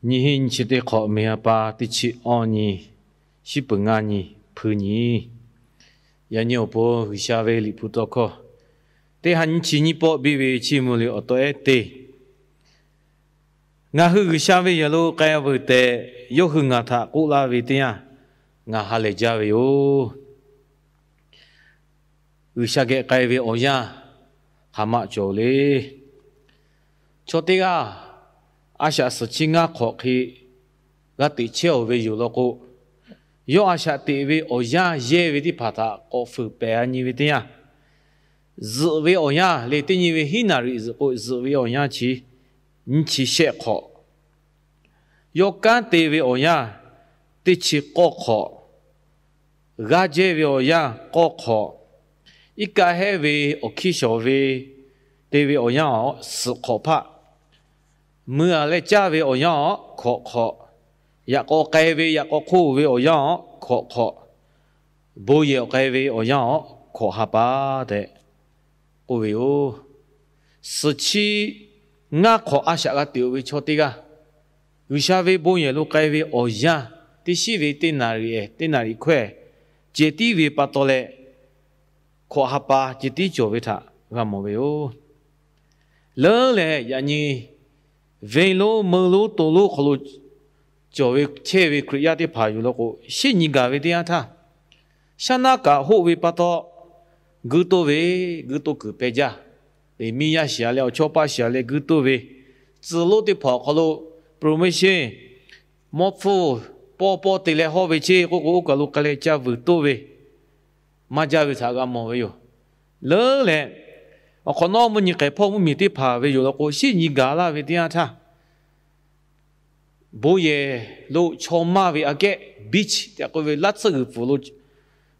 Nyiˇ hiˆ nyiˇ chi teˇ hk'awꞈ, miˬ ha pa teˇ chi awˇ nyi, shiˉ peuˍ ngaˇ nyi, hpui nyi. Yaꞈ nyi awˬ pon G'uiˬsha ve Liꞈ hpu tawˇ hkawˇ, teˇ ha nyiˇ chi nyiˇ pawˆ biˇ ve Chiˇ mvuh liꞈ awˬ taw ehˉ teˇ, ngaˬ hui G'uiˬsha ve yehˬ lo k'ai veuˬ tehꞈ, yawˇ hui ngaˬ htaꞈ k'oˆ laˇ ve teˇ yanˇ, ngaˬ ha lehˬ jaˇ ve yoˬ. G'uiˬsha geh k'ai ve awˬ yanˇ hk'aˬ ma cawˬ le. Chaw teˇ g'aˇ a shaꞈ suhˍ chiˇ ngaˇ hk'awꞈ hk'e g'a teꞈ chehˇ-oˬ ve yoˬ law k'o, yawˇ a shaꞈ teꞈ ve awˬ yanˇ yehˇ ve teˇ hpaˍ htaꞈ k'awꞈ fuiˍ pehˍ a nyi ve teˇ yanˇ, zuhꞈ ve awˬ yanˇ le, teˇ nyi ve hiˉ naˍriˍ zuhꞈ k'o, zuhꞈ ve awˬ yanˇ chi nyiˇ chi shehˆ hk'awꞈ, yawˇ kanˉ te ve awˬ yanˇ teˇ chi k'awˇ hk'awꞈ, g'aˇ jehˇ ve awˬ yanˇ k'awˇ hk'awꞈ, iˉ kaˆ hehˉ ve awˬ hkiˇ shawˍ ve te ve awˬ yanˇ suhˍ hk'awꞈ hpaˆ, mui-a leh caˇ ve awˬ yanˇ hkawꞈ hk'awꞈ, yaꞈ k'aw k'ai ve yaꞈ k'aw hk'oˆ ve awˬ yanˇ hkawꞈ hk'awꞈ, bon yehˬ k'ai ve awˬ yanˇ hkawꞈ ha pa tehꞈ k'oˆ ve yoˬ. Suhˍ chiˇ ngaˇ hk'awꞈ a shaꞈ g'a teꞈ-oˬ ve chaw teˇ g'aˇ, G'uiˬsha ve bon yehˬ lo k'ai ve awˬ yanˇ, teˇ shiˉ ve teˇ naˍriˍ, teˇ naˍriˍ hkawehˇ ceh tiˉ ve pa taw leh, hkawꞈ ha pa ceh tiˉ cawˬ ve htaꞈ g'a mawˬ ve yoˬ. Leuˉ lehˬ, yaꞈ nyi venˇ lonˉ meuˇ lonˉ to lonˉ hk'aw lo cawˬ ve chehˇ ve Hkriꞈ yaˇ teˇ hpaˍ yoˬ law k'o, shiˉ nyi gaˬ ve teˇ yanˇ htaˇ, shaˉ naˉ kaꞈ hoˆ ve pa taw, guiˇ toˇ ve, guiˇ toˇ kuiˬ peh jaˇ. Teꞈ miˇ yaˇ shiˍ-a leh awˬ chawˇ paˆ shiˍ-a leh guiˇ toˇ ve, tcuh lonˉ teˇ hpaˍ awˬ hk'aw lo promotion, mawˇ hpfuhˇ pawˇ pawˇ te leh hawˇ ve cheˇ k'oˆ k'o, oˇ kaˬ lo k'ai leh ca vuiˬ toˇ ve, maˇ jaˇ ve htaꞈ g'a mawˬ ve yoˬ. Leuˉ lehˬ, awˬ hk'awꞈ nawˉ mvuhˇ nyi k'ehˬ hpawˇ mvuhˇmiˬ teˇ hpaˍ ve yoˬ law k'o, shiˉ nyi gaˬ laˇ ve teˇ yanˇ htaˇ, bon yehˬ lo chaw maˇ ve aꞈ kehˉ beach tehꞈ k'oˆ ve laˇ tsuhˇ g'uiˬ pfuhˍ lo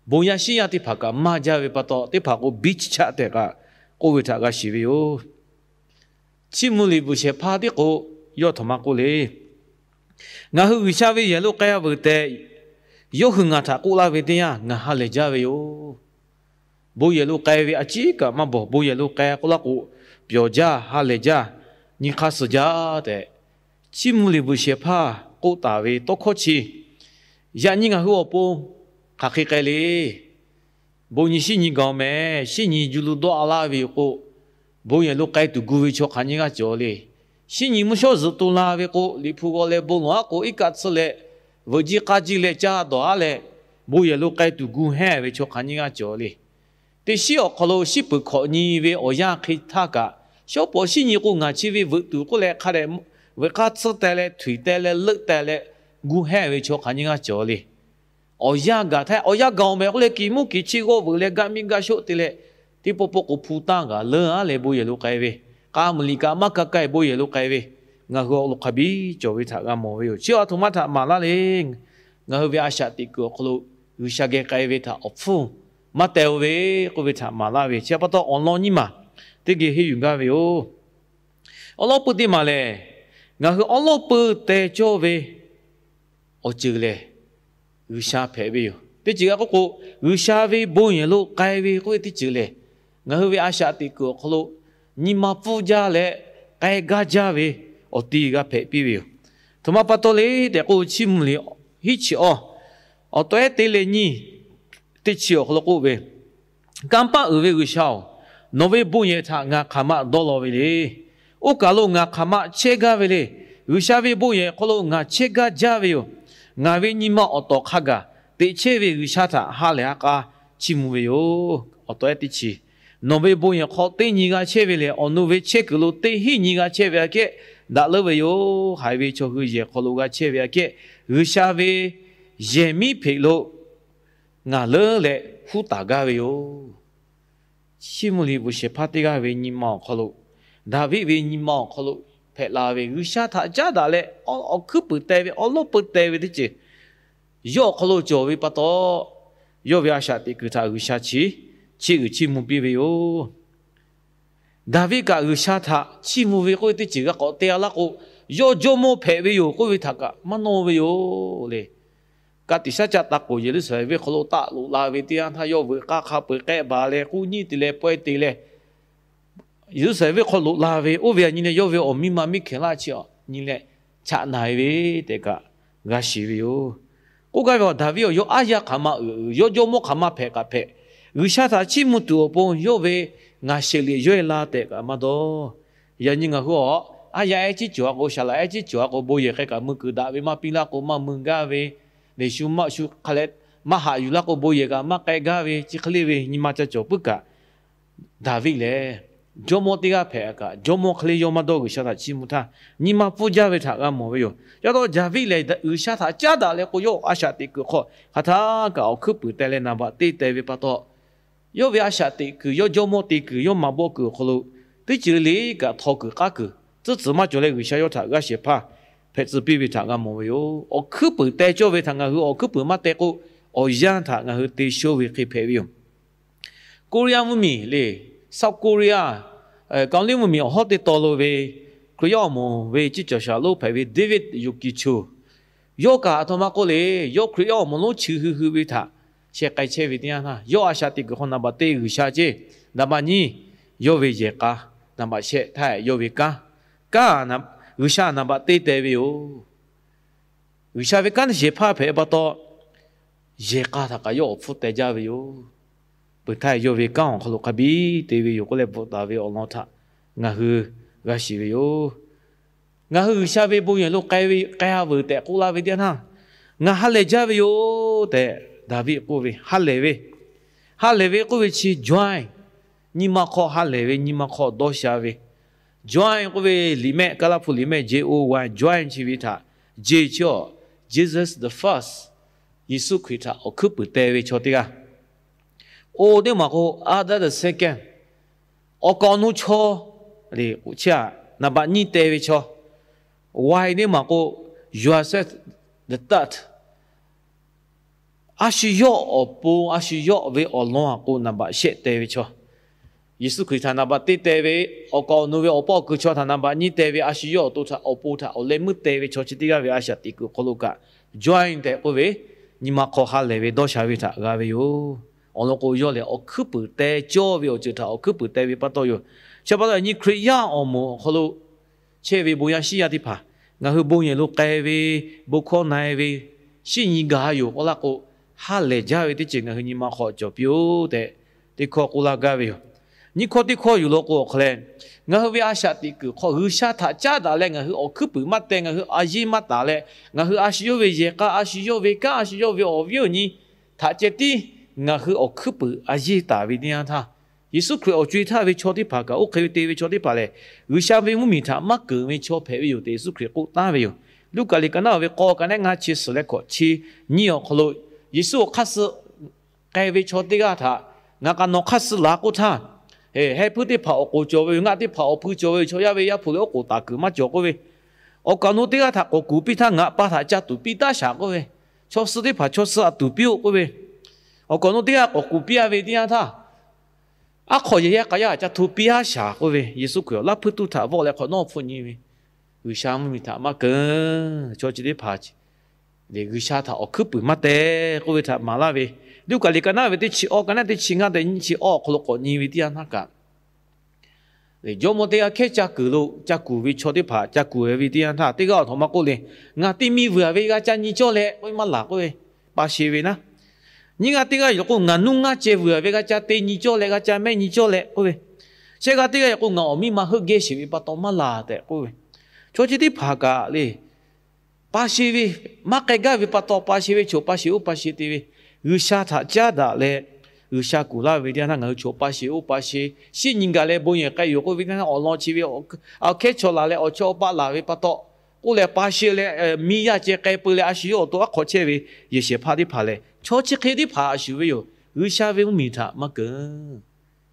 bon yaˇ shiˉ yaˇ teˇ hpaˍ kaꞈ maˇ jaˇ ve pa taw, teˇ hpaˍ k'o beach chaˆ tehꞈ kaꞈ k'oˆ ve htaꞈ g'a shiˍ ve yoˬ. Chiˇ mvuh liꞈ bvuhꞈ shehˍ hpaˇ tiˉ k'o, yawˇ htaꞈ maˇ k'oˆ le. Ngaˬ hui G'uiˬsha ve yehˬ lo k'ai-a veuˬ tehꞈ, yawˇ hui ngaˬ htaꞈ k'oˆ laˇ ve teˇ yanˇ, ngaˬ ha lehˬ jaˇ ve yoˬ. Bon yehˬ lo k'ai ve a ciˉ kaꞈ maˇ bawˬ. Bon yehˬ lo k'ai k'oˆ laˇ k'o, pyawˬ jaˇ, ha lehˬ jaˇ, nyi hk'aˇ suh jaˇ tehꞈ, Chiˇ mvuh liꞈ bvuhꞈ shehˍ hpaˇ k'oˆ taˍ ve tawˇ hkawˇ chi, yaꞈ nyi ngaˬ hui awˬ pon hk'aˬ hk'e k'ai le. Bon nyi shiˉ nyi gaˬ-oˬ mehˍ. Shiˉ nyi ju lu dawˇ-a laˇ ve yoˬ k'o, bon yehˬ lo k'ai tuˬ gu ve chaw hk'aˬ nyiˇ g'aˇ cawˬ le. Shiˉ nyi mvuhˇ shawˉ zuhꞈ to la ve k'o, Liꞈ hpu g'aw leh bon lawˬ-aˉ k'o, iˉ kaˆ tsuhˇ leh veuꞈ jiˇ k'aˇ jiˇ leh caˇ dawˬ-aˉ leh, bon yehˬ lo k'ai tuˬ gu hehnˇ ve chaw hk'aˬ nyiˇ g'aˇ cawˬ le. Teˇ shiˉ awˬ hk'aw lo shiˉ peuˍ hkawꞈ nyi ve awˬ yanˇ hk'e htaˇ kaꞈ, shawˉ pawˍ shiˉ nyi k'o ngaˬ chi ve veuꞈ tuˬ k'oˆ leh hk'a dehꞈ veuꞈ k'aˇ tsuhˇ teh leh htuiˍ teh leh leuˆ teh leh gu hehnˇ ve chaw hk'aˬ nyiˇ g'aˇ cawˬ le. Awˬ yanˇ gaˬ htaˇ, awˬ yanˇ gaˬ-oˬ mehˍ k'oˆ leh, kiˬ muˇ kiˬ chi g'awˇ veuꞈ leh gaˇ miˇ gaˇ shoˆ te leh, teˇ pawˆ pawˆ k'o hpu tanˇ gaˬ leuˉ-aˉ leh bon yehˬ lo k'ai ve, k'a muiˬ liꞈ kaꞈ maˇ ka k'ai bon yehˬ lo k'ai ve, ngaˬ hui awˬ lawn hk'a biˇ cawˬ ve htaꞈ g'a mawˬ ve yoˬ. Chi a htoꞈ ma htaꞈ maˍ laˇ le. Ngaˬ hui ve a shaꞈ teꞈ kuiˬ awˬ hk'aw lo G'uiˬsha geh k'ai ve htaꞈ awˬ hpfuhˇ maˇ teh-o ve k'oˆ ve htaꞈ maˍ laˇ ve, chi pa taw awˬ lawn nyiˇ maˬ teˇ geh henˇ yuˬ gaˇ ve yoˬ. Awˉ lawˉ peuˇ teˇ maˬ lehˬ, ngaˬ hui awˉ lawˉ peuˇ teh cawˇ ve awˬ ceuˬ lehˬ, G'uiˬsha hpehꞈ ve yoˬ. Teˇ ceuˬ g'a k'oˆ k'o, G'uiˬsha ve bon yehˬ lo k'ai ve k'oˆ ve teˇ ceuˬ lehˬ, ngaˬ hui ve a shaꞈ teꞈ kuiˬ awˬ hk'aw lo nyi ma pfuhˇ jaˇ leh k'ai gaˇ jaˇ ve awˬ ti g'a hpehꞈ piˇ ve yoˬ. Htoꞈ ma pa taw le tehꞈ k'o, Chiˇ mvuh liꞈ hiˉ chi awˇ awˬ taw ehˉ teˇ leh nyiˇ teˇ chi awˬ hk'aw lo k'oˆ ve, Kanˇ paˆ uiˍ ve G'uiˬsha-oˬ, nawˬ ve bon yehˬ htaꞈ ngaˬ hk'aˬ ma dawˇ law ve le. Oˇ kaˬ lo ngaˬ hk'aˬ ma chehˇ gaˇ ve le. G'uiˬsha ve bon yehˬ hk'aw lo ngaˬ chehˇ gaˇ jaˇ ve yoˬ. Ngaˬ ve nyi ma awˬ tawˍ hk'a gaˬ teꞈ chehˇ ve G'uiˬsha htaꞈ ha lehˬ ha k'a chiˇ mvuh ve yoˬ. Awˬ taw ehˉ teˇ chi, nawˬ ve bon yehˬ hk'aw teˇ nyi g'a chehˇ ve lehˬ, awˬ nu ve chehˇ kuiˬ lo teˇ hinˉ nyi g'a chehˇ ve aꞈ kehˉ daꞈ leuˉ ve yoˬ. Haiˬ ve chaw hui yehˬ hk'aw lo g'a chehˇ ve aꞈ kehˉ, G'uiˬsha ve yehˬ miˉ hpeꞈ lo ngaˬ leuˉ leh huˉ taˍ gaˇ ve yoˬ. Chiˇ mvuh liꞈ bvuhꞈ shehˍ hpaˇ teˇ g'aˇ ve nyi ma awˬ hk'aw lo, Daˍviˆ ve nyi ma awˬ hk'aw lo hpehꞈ la ve, G'uiˬsha htaꞈ caˉ daꞈ leh awˬ hkuiˉ puiˍ teh ve, awˉ lawˉ peuˇ teh ve teˇ ceuˬ yawˇ awˬ hk'aw lo cawˬ ve pa taw, yawˇ ve a shaꞈ teꞈ kuiˬ htaꞈ G'uiˬsha chi chiˇ uiˍ chiˇ mvuh piˇ ve yoˬ. Daˍviˆ kaꞈ G'uiˬsha htaꞈ chiˇ mvuh ve k'oˆ ve teˇ ceuˬ g'a k'awꞈ te-a laˇ k'o, yawˇ jawˇmawˇ hpehꞈ ve yoˬ k'oˆ ve htaꞈ kaꞈ maˇ nawˇ ve yoˬ le. Ka tiꞈ shaˉ caˆ taˇ k'oˍ Yeˍruˆsaˍlehnˍ venˇ hk'aw lo taˆ loꞈ la ve teˇ yanˇ htaˇ, yawˇ veuꞈ k'aˇ hk'a peu-eˬ k'ehˆ baˬ leh k'uˇ nyiˇ te leh pawehˇ te leh, Yeˍruˆsaˍlehnˍ venˇ hk'aw loꞈ la ve oˇ ve aꞈ nyi leh, yawˇ ve awˬ miˇ ma miˇ hkehˍ laˇ chi aꞈ nyi leh, chaꞈ na e ve tehꞈ kaꞈ g'a shiˍ ve yoˬ. K'oˆ gaˇ ve, Daˍviˆ awˬ yawˇ aˉ yaˇ hk'aˬ ma uiˍ uiˍ, yawˇ jawˇmawˇ hk'aˬ ma hpehꞈ kaꞈ hpehꞈ, G'uiˬsha htaꞈ chiˇ mvuh tuˬ awˬ pon yawˇ ve ngaˬ shehˍ liꞈ yawˇ e la tehꞈ kaꞈ maˇ dawˇ. Yaꞈ nyi ngaˬ hui awˬ aˉ yaˇ ehˉ ciˉ cawˬ a k'o, saˍ laꞈ ehˉ ciˉ cawˬ a k'o, bon yehˬ k'ai kaꞈ mui kuiˬ daꞈ ve maˇ piˇ laˇ k'o, maˇ mui gaˇ ve, leꞈ shu maˇ shu hk'a leh maˇ haꞈ yuˬ laˇ k'o, bon yehˬ kaꞈ maˇ k'ai gaˇ ve, chi hk'e le ve nyi ma ca cawˬ puiˉ kaꞈ, Daˍviˆ lehˬ jawˇmawˇ teˇ g'aˇ hpehꞈ kaꞈ, jawˇmawˇ hk'e le yawˇ maˇ dawˇ, G'uiˬsha htaꞈ chiˇ mvuh htaˇ nyi ma pfuhˇ jaˇ ve htaꞈ g'a mawˬ ve yoˬ. Yaꞈ taw Daˍviˆ lehˬ, G'uiˬsha htaꞈ caˉ daꞈ leh k'o, yawˇ a shaꞈ teꞈ kuiˬ hk'aw hk'aˬ htaˇ kaꞈ awˬ hkuiˉ puiˍ teh leh naˍ baꞈ teˇ teh ve pa taw, yawˇ ve a shaꞈ teꞈ kuiˬ, yawˇ jawˇmawˇ te kuiˬ, yawˇ maꞈ bawˆ kuiˬ awˬ hk'aw lo teˇ ceuˬ le le kaꞈ htaw kuiˬ k'aˉ kuiˬ tcuhˉ tcuhˬ maˇ cawˬ leh, G'uiˬsha yawˇ htaꞈ g'aˇ shehˍ hpaˇ hpehꞈ tcuh piˇ ve htaꞈ g'a mawˬ ve yoˬ. Awˬ hkuiˉ puiˍ teh cawˇ ve htaꞈ ngaˬ hui awˬ hkuiˉ puiˍ maˇ teh k'o, awˬ yanˇ htaꞈ ngaˬ hui te shonˇ ve hk'e hpehꞈ ve yoˬ. Korea mvuhˇmiˬ le, South Korea, Kawˍliˇ mvuhˇmiˬ awˬ hawˉ teˇ taw lo ve Hkriꞈ yaˇ awˬ moˍ ve ciˉ cawˬ shaˍ lonˉ hpehꞈ ve David Yukitsu, yawˇ kaꞈ aˬ htoꞈ ma k'oˆ le, yawˇ Hkriꞈ yaˇ awˬ moˍ lonˉ chi hui hui ve htaꞈ sheh k'ai chehˇ ve teˇ yanˇ htaˇ, yawˇ a shaꞈ teꞈ kuiˬ hk'aw naˍ baꞈ teˇ G'uiˬsha ceˇ, naˍ baꞈ nyiˇ yawˇ ve yehˬ k'a, naˍ baꞈ shehˆ htaˇ yawˇ ve kanˉ, kanˉ G'uiˬsha naˍ baꞈ teˇ teh ve yoˬ. G'uiˬsha ve kanˉ shehˍ hpaˇ hpehꞈ pa taw, yehˬ k'a htaꞈ kaꞈ yawˇ awˬ hpfuhˇ teh jaˇ ve yoˬ. Peuˬ htaˇ yawˇ ve kanˉ awˬ hk'aw lo hk'a biˇ te ve yoˬ k'oˆ leh bvuhꞈ taˍ ve awˬ lawn htaꞈ ngaˬ hui g'a shiˍ ve yoˬ. Ngaˬ hui G'uiˬsha ve bon yehˬ lo k'ai ve, k'ai a veuˬ tehꞈ k'oˆ laˇ ve teˇ yanˇ htaˇ, ngaˬ ha lehˬ jaˇ ve yoˬ tehꞈ Daˍviˆ k'oˆ ve, ha lehˬ ve, ha lehˬ ve k'oˆ ve chi join, nyi ma hk'aw ha lehˬ ve, nyi ma hk'aw dawˇ sha ve. Join k'oˆ ve liꞈ mehˆ, Kaˇlaˇ hpu liꞈ mehˆ J O Y, join chi ve htaꞈ, J chi awˬ, Jesus the first, Yeˍsuˆ Hkriꞈ htaꞈ awˬ hkuiˉ puiˍ teh ve chaw teˇ g'aˇ. O teˇ maˬ k'o, other the second, awˬ kaˍ awˬ nu chaw le, k'o chi a, naˍ baꞈ nyiˇ teh ve chaw. Y teˇ maˬ k'o, Joseph the third, a shu yawˇ awˬ pon, a shu yawˇ ve awˬ lawn a k'o naˍ baꞈ shehˆ teh ve chaw. Yeˍsuˆ Hkriꞈ htaꞈ naˍ baꞈ teˇ teh ve, awˬ kaˍ awˬ nu ve awˬ paw kuiˬ chaw htaꞈ naˍ baꞈ nyiˇ teh ve, a shu yawˇ awˬ to htaꞈ awˬ pon htaꞈ awˬ leh meuˇ teh ve chaw chi teˇ g'aˇ ve a shaꞈ teꞈ kuiˬ hk'aw lo kaꞈ, join tehꞈ k'oˆ ve, nyi ma hk'aw ha lehˬ ve dawˇ sha ve htaꞈ g'a ve yoˬ. Awˬ lawn k'o, yawˇ lehˬ awˬ hkuiˉ puiˍ teh cawˇ ve awˬ ceuˬ htaꞈ awˬ hkuiˉ puiˍ teh ve pa taw yoˬ. Chi pa taw yaꞈ nyi Hkriꞈ yaˇ awˬ moˍ awˬ hk'aw lo chehˇ ve bon yaˇ shiˉ yaˇ teˇ hpaˍ, ngaˬ hui bon yehˬ lo k'ai ve, bon hkawˇ na e ve, shiˉ nyi gaˬ yoˬ k'oˆ laˇ k'o, ha lehˬ jaˇ ve teˇ ceuˬ ngaˬ hui nyi ma hk'aw cawˬ piˇ-oˆ tehꞈ, teˇ hkawˇ k'oˆ laˇ gaˇ ve yoˬ. Nyiˇ hkawˇ teˇ hkawˇ yuˬ law k'o awˬ hk'a leh, ngaˬ hui ve a shaꞈ teꞈ kuiˬ hk'aw G'uiˬsha htaꞈ caˉ daꞈ leh ngaˬ hui awˬ hkuiˉ puiˍ maˇ teh, ngaˬ hui a yeˇ maˇ taˍ leh, ngaˬ hui a shu yawˇ ve yehˬ k'a, a shu yawˇ ve kanˉ, a shu yawˇ ve awˬ viˉ awˬ nyi htaꞈ ceh tiˉ ngaˬ hui awˬ hkuiˉ puiˍ a yeˇ taˍ ve teˇ yanˇ htaˇ, Yeˍsuˆ Hkriꞈ awˬ co e htaˇ ve chaw teˇ hpaˍ kaꞈ, oˇ hk'e ve te ve chaw teˇ hpaˍ lehˬ, G'uiˬsha ve mvuhˇmiˬ htaꞈ maˇ keunˍ ve chaw hpehꞈ ve yoˬ tehꞈ Yeˍsuˆ Hkriꞈ k'oˆ taˉ ve yoˬ. Luˉkaꞈ liꞈ ka naˉ ve k'aw ka neˉ ngaˇ chi suhˍ leh hkawꞈ chi nyiˇ awˬ hk'aw lo, Yeˍsuˆ awˬ hk'aˇ suh k'ai ve chaw teˇ g'aˇ htaꞈ ngaˬ k'a nawˬ hk'aˇ suh laˬ k'oˆ htaˇ, heh puiˉ teˇ hpaˍ awˬ k'oˍ cawˬ ve yoˬ, ngaˆ teˇ hpaˍ awˬ hpui cawˬ ve yoˬ, chaw yaˇ ve Yaˇ hpu leh oˉ k'oˍ taˍ kuiˬ maˇ cawˬ k'oˆ ve, awˬ kaˍ awˬ nu teˇ g'aˇ htaꞈ k'awꞈ kuˬ piˇ htaˇ ngaˬ pa htaꞈ ca tuˍ piˇ taˉ shaˍ k'oˆ ve, chaw suh teˇ hpaˍ chaw suh a tuˍ piˇ-oˆ k'oˆ ve, awˬ kaˍ awˬ nu teˇ g'aˇ k'awꞈ kuˬ piˇ a ve teˇ yanˇ htaˇ, aˉ hk'aw yehˬ yaˇ k'a yaˇ ca hto piˇ aˉ shaˍ k'oˆ ve, Yeˍsuˆ Hkriꞈ awˬ laˇ hpuiˇ tuˇ htaꞈ vawˆ leh hk'awꞈ nawˉ hpfuhˆ nyi ve, G'uiˬsha mvuhˇmiˬ htaꞈ maˇ keunˍ, chaw chi teˇ hpaˍ G'uiˬsha htaꞈ awˬ hkuiˉ puiˍ maˇ teh k'oˆ ve htaꞈ maˍ laˇ ve, Luˉkaꞈ liꞈ ka naˉ ve teˇ chi awˇ ka naˉ teˇ chi ngaˇ tehꞈ nyiˇ chi awˇ awˬ hk'aw lo k'awꞈ nyi ve teˇ yanˇ htaˇ kaꞈ, jawˇmawˇ teˇ g'aˇ hkehˉ ca kuiˬ lo ca kuˬ ve chaw teˇ hpaˍ ca kuˬ ve teˇ yanˇ htaˇ, teˇ g'aˇ awˬ htoꞈ ma k'oˆ le, ngaˬ teˇ miˇ vuiˬ a ve g'a ca nyi cawˇ leh k'oˆ ve maˇ laˬ k'oˆ ve, pa sheˍ ve naˉ. Nyiˇ g'aˇ teˇ g'aˇ yoˬ k'o, ngaˬ nuˇ ngaˇ ceh vuiˬ a ve g'a ca te nyi cawˇ leh g'a ca mehˆ nyi cawˇ leh k'oˆ ve, shehˆ g'aˇ teˇ g'aˇ yoˬ k'o, ngaˬ awˬ miˇ ma heuˆ geh sheˍ ve pa taw maˇ laˬ tehꞈ k'oˆ ve, chaw chi teˇ hpaˍ kaꞈ le, pa sheˍ ve, maˇ k'ai gaˇ ve pa taw pa sheˍ ve, choˬ pa sheˍ oˇ pa sheˍ te ve, G'uiˬsha htaꞈ caˉ daꞈ leh G'uiˬsha kuˬ laˇ ve teˇ yanˇ htaˇ ngaˬ hui choˬ pa sheˍ oˇ pa sheˍ, shiˉ nyi gaˬ leh bon yehˬ k'ai yoˬ k'oˆ ve teˇ yanˇ htaˇ, awˬ lawn chi ve awˬ hkehˉ chaw laˬ leh awˬ chawˇ awˬ paˆ laˬ ve pa taw k'oˆ leh pa sheˍ leh, miˇ yaˇ ceh k'ai peu leh a shu yawˇ awˬ to aˉ hk'aw chehˇ ve yehˬ shehˍ hpaˇ teˇ hpaˍ lehˬ, chaw chi hk'e teˇ hpaˍ a shu ve yoˬ. G'uiˬsha ve mvuhˇmiˬ htaꞈ maˇ keunˍ.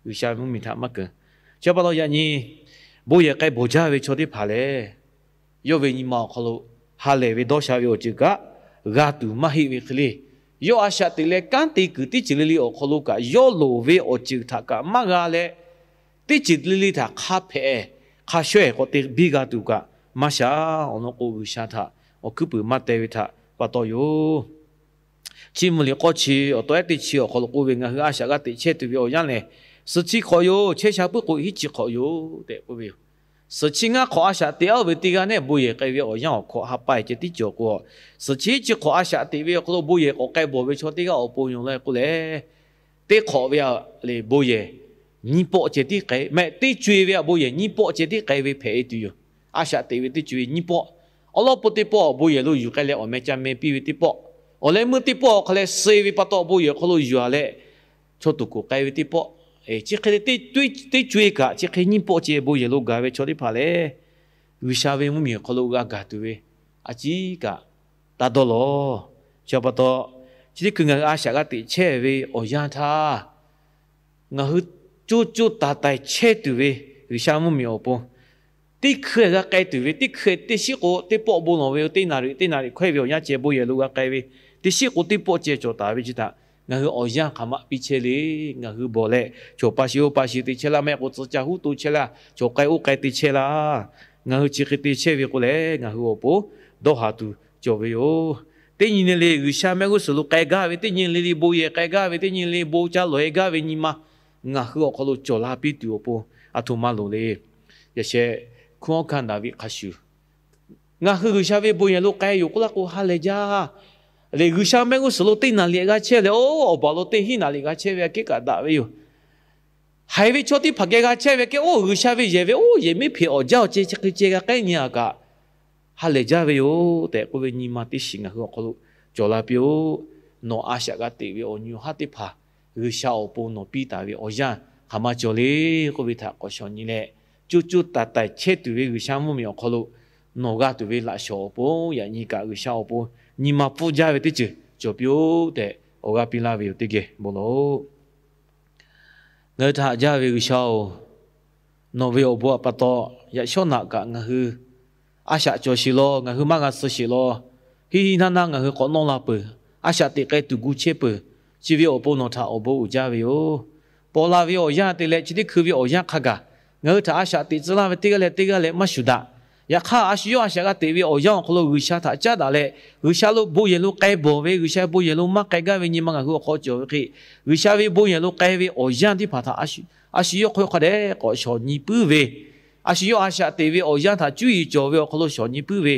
G'uiˬsha ve mvuhˇmiˬ htaꞈ maˇ keunˍ. Chi pa taw yaꞈ nyi bon yehˬ k'ai bawˬ jaˇ ve chaw teˇ hpaˍ lehˬ, yawˇ ve nyi ma awˬ hk'aw lo ha lehˬ ve dawˇ sha ve awˬ ceuˬ kaꞈ g'a tuˬ maˇ heˆ ve hk'e le, yawˇ a shaꞈ teꞈ leh kanˉ te kuiˬ teˇ ceuˬ le le awˬ hk'aw lo kaꞈ yawˇ loˍ ve awˬ ceuˬ htaꞈ kaꞈ maˇ g'a leh, teˇ ceuˬ le le htaꞈ hk'a hpehꞈ hk'a shawehˇ k'awꞈ te biˇ g'a tuˬ kaꞈ maˇ sha. Awˬ lawn k'o, G'uiˬsha htaꞈ awˬ hkuiˉ puiˍ maˇ teh ve htaꞈ pa taw yoˬ. Chi mvuh liꞈ k'awˇ chi awˬ taw ehˉ teˇ chi awˬ hk'aw lo k'oˆ ve, ngaˬ hui a shaꞈ g'a teꞈ chehˇ tuˬ ve awˬ yanˇ lehˬ, suh chiˇ hk'awꞈ yoˬ. Chehˇ sha puiˉ k'o hiˉ chi hk'awꞈ yoˬ tehꞈ k'oˆ ve yoˬ. Suhˍ chi ngaˇ hk'awꞈ a shaꞈ teꞈ aˉ ve teˇ g'aˇ nehˉ bon yehˬ k'ai ve awˬ yanˇ awˬ hk'aw ha pa ceh tiˉ cawˬ k'o, suhˍ chi chi hk'awꞈ a shaꞈ teꞈ ve awˬ hk'aw lo bon yehˬ k'awꞈ k'ai bawˬ ve chaw teˇ g'aˇ awˬ pon yoˬ leh k'oˆ leh, teˇ hk'awꞈ ve le bon yehˬ nyiˇ pawˆ ceh tiˉ k'ai mehˆ, teˇ co-e ve a bon yehˬ nyiˇ pawˆ ceh tiˉ k'ai ve hpehꞈ e tuˬ yoˬ. A shaꞈ teꞈ ve teˇ co-e nyiˇ pawˆ, awˉ lawˉ pawˆ teˇ pawˆ bon yehˬ lo yuˬ k'ai leh awˬ meh ca meh piˇ ve teˇ pawˆ, awˬ leh meuˇ teˇ pawˆ awˬ hk'a leh suh-e ve pa taw bon yehˬ hk'aw lo yuˬ-a leh chaw tuˬ k'oˍ k'ai ve teˇ pawˆ, chi hk'e te teˇ co-e kaꞈ chi hk'e nyiˇ pawˆ ceh bon yehˬ lo gaˬ ve chaw teˇ hpaˍ lehˬ, G'uiˬsha ve mvuhˇmiˬ awˬ hk'aw lo g'a gaˬ tuˬ ve a ciˉ kaꞈ taˇ dawˇ lawˬ. Chi pa taw, chi teˇ hkui ngaˬ hui a shaꞈ g'a teꞈ chehˇ ve awˬ yanˇ htaˇ, ngaˬ hui coˇ coˇ taiˍ taiˍ chehˇ tuˬ ve G'uiˬsha mvuhˇmiˬ awˬ pon, teˇ hkui g'a k'ai tuˬ ve, teˇ hkui teˇ shiˉ k'o teˇ pawˆ bon lawˬ ve, teˇ naˍriˍ teˇ naˍriˍ hkawehˇ ve awˬ yanˇ ceh bon yehˬ lo g'a k'ai ve, teˇ shiˉ k'o teˇ pawˆ ceh cawˬ taˍ ve chi htaꞈ ngaˬ hui awˬ yanˇ hk'aˬ ma piˇ chehˇ le. Ngaˬ hui bawˬ leh chaw pa shiˍ oˇ pa shiˍ te chehˇ laˇ, mehˆ k'o tcuh ca huˉ to chehˇ laˇ, chaw k'ai oˇ k'ai te chehˇ laˇ. Ngaˬ hui chi hk'e te chehˇ ve k'o lehˬ, ngaˬ hui awˬ pon dawˇ haˍ tuˬ cawˬ ve yoˬ. Teˇ nyi le le G'uiˬsha mehˆ g'uˇ suhˍ lo k'ai gaˇ ve, teˇ nyi le le bon yehˬ k'ai gaˇ ve, teˇ nyi le bon ca lawˬ-e gaˇ ve nyi ma ngaˬ hui awˬ hk'aw lo cawˬ la piˇ tuˬ awˬ pon aˬ htoꞈ ma loˍ le. Yaꞈ sheh, hkunˉ hawˉ hkanˇ Daˍviˆ hk'a shuˍ, ngaˬ hui G'uiˬsha ve bon yehˬ lo k'ai yoˬ k'oˆ laˇ k'o ha lehˬ jaˇ. Lehˬ G'uiˬsha mehˆ g'uˇ suhˍ lo teˇ naˍriˍ g'a chehˇ leh, oˇ awˬ baˬ lo teˇ hinˉ naˍriˍ g'a chehˇ ve aꞈ kehˉ kaꞈ daꞈ ve yoˬ. Haiˬ ve chaw teˇ hpaˍ geh g'a chehˇ ve kehˉ, oˇ G'uiˬsha ve yehˬ ve oˇ yehˬ miˉ hpeꞈ awˬ jaˇ awˬ ceh chi hk'e ceh g'a k'ehˉ nyi-a kaꞈ, ha lehˬ jaˇ ve yoˬ tehꞈ k'oˆ ve nyi ma teˇ shiˍ ngaˬ hui awˬ hk'aw lo cawˬ la piˇ-oˆ. Nawˬ a shaꞈ g'a teꞈ ve awˬ nyi haˉ teˇ hpaˍ G'uiˬsha awˬ pon nawˬ piˇ taˍ ve awˬ yanˇ hk'aˬ ma cawˬ le k'oˆ ve htaꞈ k'awꞈ shawˍ nyi leh, coˇ coˇ taiˍ taiˍ chehˇ tuˬ ve G'uiˬsha mvuhˇmiˬ awˬ hk'aw lo nawˬ g'a tuˬ ve laꞈ shawˍ awˬ pon yaꞈ nyi kaꞈ G'uiˬsha awˬ pon nyi ma pfuhˇ jaˇ ve teˇ ceuˬ cawˬ piˇ-oˆ tehꞈ awˬ g'aˇ piˇ laˇ ve yoˬ. Teˇ geh bon lawˬ-oˆ. Ngaˬ hui htaꞈ haꞈ jaˇ ve G'uiˬsha-oˬ, nawˬ ve awˬ bon a pa taw yaꞈ shawˉ naꞈ kaꞈ ngaˬ hui a shaꞈ cawˬ sheˍ law, ngaˬ hui maˇ g'a suh sheˍ law, hiˆ hiˆ naˇ naˇ ngaˬ hui k'awꞈ nawˇ la peuˬ, a shaꞈ teꞈ k'ai tuˬ gu chehˇ peuˬ. Chi ve awˬ pon nawˬ htaꞈ awˬ bon uiˍ jaˇ ve yoˬ. Paw la ve awˬ yanˇ te leh chi teˇ hkui ve awˬ yanˇ hk'a gaˬ, ngaˬ hui htaꞈ a shaꞈ teꞈ tcuh laˇ ve teˇ g'aˇ leh teˇ g'aˇ leh maˇ shuˍ daꞈ. Yaꞈ hk'aˇ, a shu yawˇ a shaꞈ g'a teꞈ ve awˬ yanˇ awˬ hk'aw lo G'uiˬsha htaꞈ caˉ daꞈ leh, G'uiˬsha lo bon yehˬ lo k'ai bawˬ ve, G'uiˬsha bon yehˬ lo maˇ k'ai gaˇ ve nyi ma ngaˬ hui awˬ hk'aw cawˬ ve hk'e, G'uiˬsha ve bon yehˬ lo k'ai ve awˬ yanˇ teˇ hpaˍ htaꞈ a shu yawˇ hk'aw hk'a dehꞈ k'awꞈ shawˍ nyi puiˉ ve, a shu yawˇ a shaꞈ teꞈ ve awˬ yanˇ htaꞈ cuˇ yiˍ cawˬ ve awˬ hk'aw lo shawˍ nyi puiˉ ve,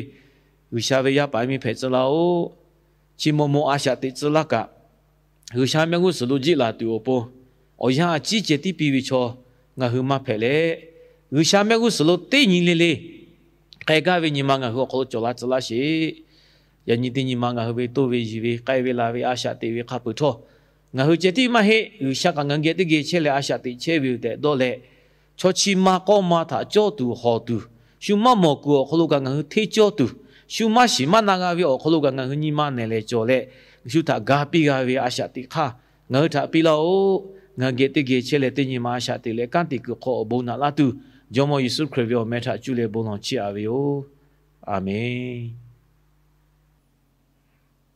G'uiˬsha ve yaˇ paˍ yaˇ miˇ hpehꞈ tcuh laˇ-oˆ. Chi maw maw a shaꞈ teꞈ tcuh laˇ kaꞈ, G'uiˬsha mehˆ g'uˇ suhˍ lo jiˆ laˬ tuˬ awˬ pon, awˬ yanˇ a ciˉ ceh tiˉ piˇ ve chaw ngaˬ hui maˇ hpehꞈ leh, G'uiˬsha mehˆ g'uˇ suhˍ lo teˇ nyi le le k'ai gaˇ ve nyi ma ngaˬ hui awˬ hk'aw lo cawˬ la tcuh laˇ sheˍ. Yaꞈ nyi teˇ nyi ma ngaˬ hui ve toˇ ve yiˬ ve k'ai ve la ve a shaꞈ teꞈ ve hk'a peuˬ htawˇ, ngaˬ hui ceh tiˉ maˇ heˆ, G'uiˬsha kaꞈ ngaˬ hui geh teˇ geh chehˇ leh a shaꞈ teꞈ chehˇ ve yoˬ tehꞈ dawˇ leh, chaw chi ma k'awˇ ma htaꞈ cawˇ tuˬ hawˬ tuˬ, shu maˇ mawˬ kuiˬ awˬ hk'aw lo kaꞈ ngaˬ hui hteˇ cawˇ tuˬ, shu maˇ shiˍ maˇ na g'a ve awˬ hk'aw lo kaꞈ ngaˬ hui nyi ma nehˬ lehˬ cawˬ leh, shu htaꞈ ga piˇ g'a ve a shaꞈ teꞈ hk'aˇ ngaˬ hui htaꞈ piˇ laˇ-oˆ. Ngaˬ hui geh teˇ geh chehˇ leh teˇ nyi ma a shaꞈ teꞈ leh kanˉ te kuiˬ hk'aw awˬ bon naꞈ laˇ tuˬ, Jawˇmawˇ Yeˍsuˆ Hkriꞈ ve awˬ meh htaꞈ cuˇ leh bon lawˬ chiˇ aꞈ ve yoˬ. A menˬ.